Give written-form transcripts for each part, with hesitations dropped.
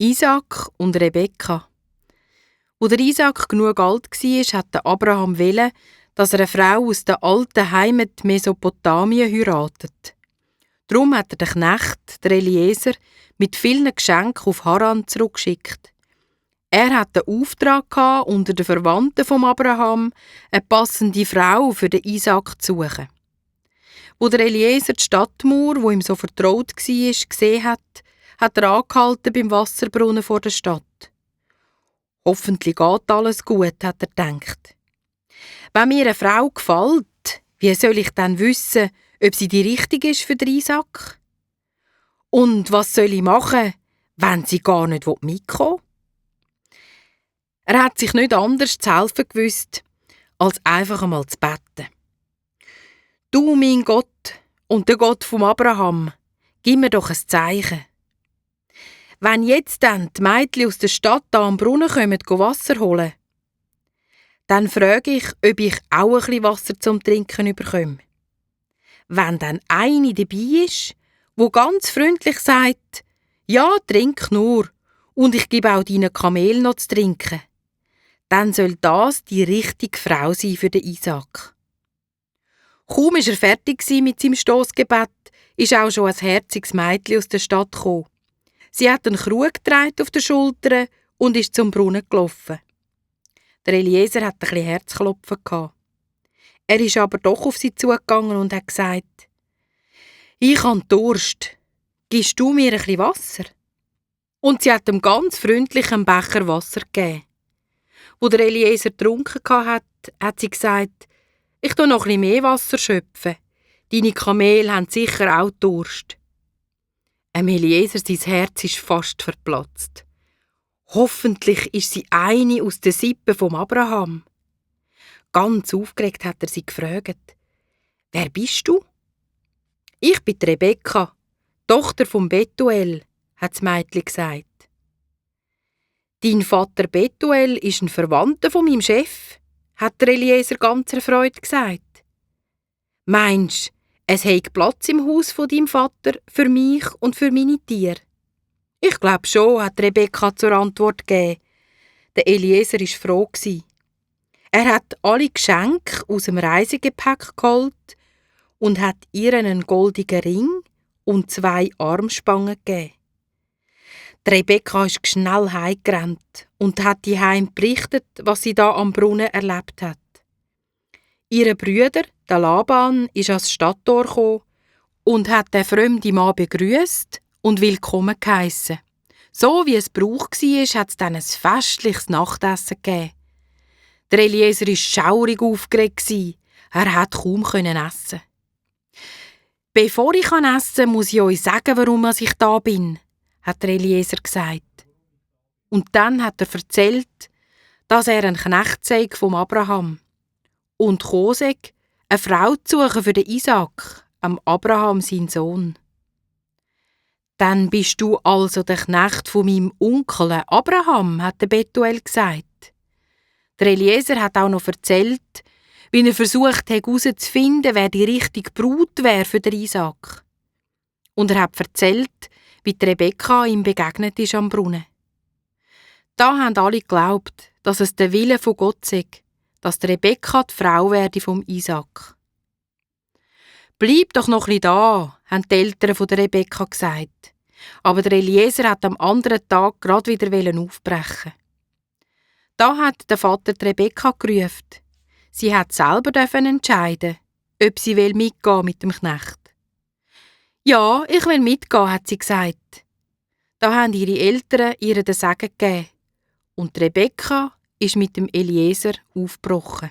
Isaak und Rebekka. Wo der Isaak genug alt war, hat der Abraham wollen, dass er eine Frau aus der alten Heimat Mesopotamien heiratet. Darum hat er den Knecht, der Eliezer, mit vielen Geschenken auf Haran zurückgeschickt. Er hatte den Auftrag, unter den Verwandten von Abraham eine passende Frau für den Isaak zu suchen. Wo der Eliezer die Stadtmauer, wo ihm so vertraut war, gesehen hat, hat er angehalten beim Wasserbrunnen vor der Stadt. Hoffentlich geht alles gut, hat er gedacht. Wenn mir eine Frau gefällt, wie soll ich dann wissen, ob sie die richtige ist für den Isaak? Und was soll ich machen, wenn sie gar nicht mitkommen will? Er hat sich nicht anders zu helfen gewusst, als einfach einmal zu beten. Du, mein Gott und der Gott vom Abraham, gib mir doch ein Zeichen. Wenn jetzt dann die Mädchen aus der Stadt da am Brunnen kommen, Wasser holen, dann frage ich, ob ich auch ein bisschen Wasser zum Trinken bekomme. Wenn dann eine dabei ist, wo ganz freundlich sagt, ja, trink nur, und ich gebe auch deinen Kamel noch zu trinken, dann soll das die richtige Frau sein für den Isaak. Kaum war er fertig mit seinem Stossgebet, ist auch schon ein herziges Mädchen aus der Stadt gekommen. Sie hat einen Krug getragen auf den Schultern und ist zum Brunnen gelaufen. Der Eliezer hat ein bisschen Herzklopfen gehabt. Er ist aber doch auf sie zugegangen und hat gesagt, «Ich habe Durst. Gibst du mir ein bisschen Wasser?» Und sie hat ihm ganz freundlich einen Becher Wasser gegeben. Wo der Eliezer getrunken hat, hat sie gesagt, «Ich tue noch ein bisschen mehr Wasser schöpfen. Deine Kamele haben sicher auch Durst.» Eliezer, sein Herz ist fast verplatzt. Hoffentlich ist sie eine aus den Sippen vom Abraham. Ganz aufgeregt hat er sie gefragt. «Wer bist du?» «Ich bin die Rebekka, Tochter von Betuel», hat das Mädchen gesagt. «Dein Vater Betuel ist ein Verwandter von meinem Chef», hat der Eliezer ganz erfreut gesagt. «Meinst du, es hätte Platz im Haus von deinem Vater für mich und für meine Tiere?» «Ich glaube schon», hat Rebekka zur Antwort gegeben. Der Eliezer war froh. Er hat alle Geschenke aus dem Reisegepäck geholt und hat ihr einen goldenen Ring und 2 Armspangen gegeben. Die Rebekka ist schnell heimgerannt und hat daheim berichtet, was sie da am Brunnen erlebt hat. Ihre Brüder, der Laban, ist ans Stadttor gekommen und hat den fremden Mann begrüßt und willkommen geheissen. So wie es Brauch war, hat es dann ein festliches Nachtessen gegeben. Der Eliezer war schaurig aufgeregt. Er konnte kaum essen. «Bevor ich essen kann, muss ich euch sagen, warum ich da bin», hat der Eliezer gesagt. Und dann hat er erzählt, dass er ein Knecht sei vom Abraham und gekommen sei, eine Frau zu suchen für den Isaak, am Abraham sein Sohn. «Dann bist du also der Knecht von meinem Onkel Abraham», hat der Betuel gesagt. Der Eliezer hat auch noch erzählt, wie er versucht hat herauszufinden, wer die richtige Brut wäre für den Isaak. Und er hat erzählt, wie die Rebekka ihm begegnet ist am Brunnen. Da haben alle geglaubt, dass es der Wille von Gott sei, dass die Rebekka die Frau werde vom Isaak. «Bleib doch noch ein bisschen da», haben die Eltern von der Rebekka gesagt. Aber der Eliezer hat am anderen Tag gerade wieder aufbrechen. Da hat der Vater die Rebekka gerufen. Sie hat selber entscheiden, ob sie mitgehen mit dem Knecht. «Ja, ich will mitgehen», hat sie gesagt. Da haben ihre Eltern ihr den Segen gegeben. Und Rebekka ist mit dem Eliezer aufgebrochen.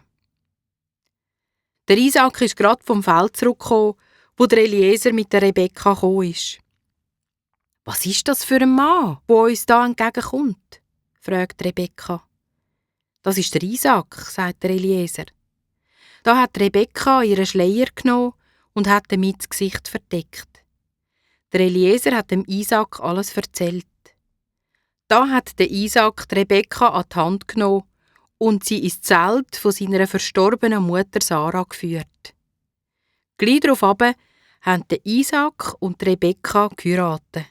Der Isaak ist gerade vom Feld zurückgekommen, wo der Eliezer mit der Rebekka gekommen ist. «Was ist das für ein Mann, der uns da entgegenkommt?» fragt Rebekka. «Das ist der Isaak», sagt der Eliezer. Da hat Rebekka ihren Schleier genommen und hat damit das Gesicht verdeckt. Der Eliezer hat dem Isaak alles erzählt. Da hat der Isaak die Rebekka an die Hand genommen und sie ins Zelt von seiner verstorbenen Mutter Sarah geführt. Gleich darauf haben der Isaak und die Rebekka geheiratet.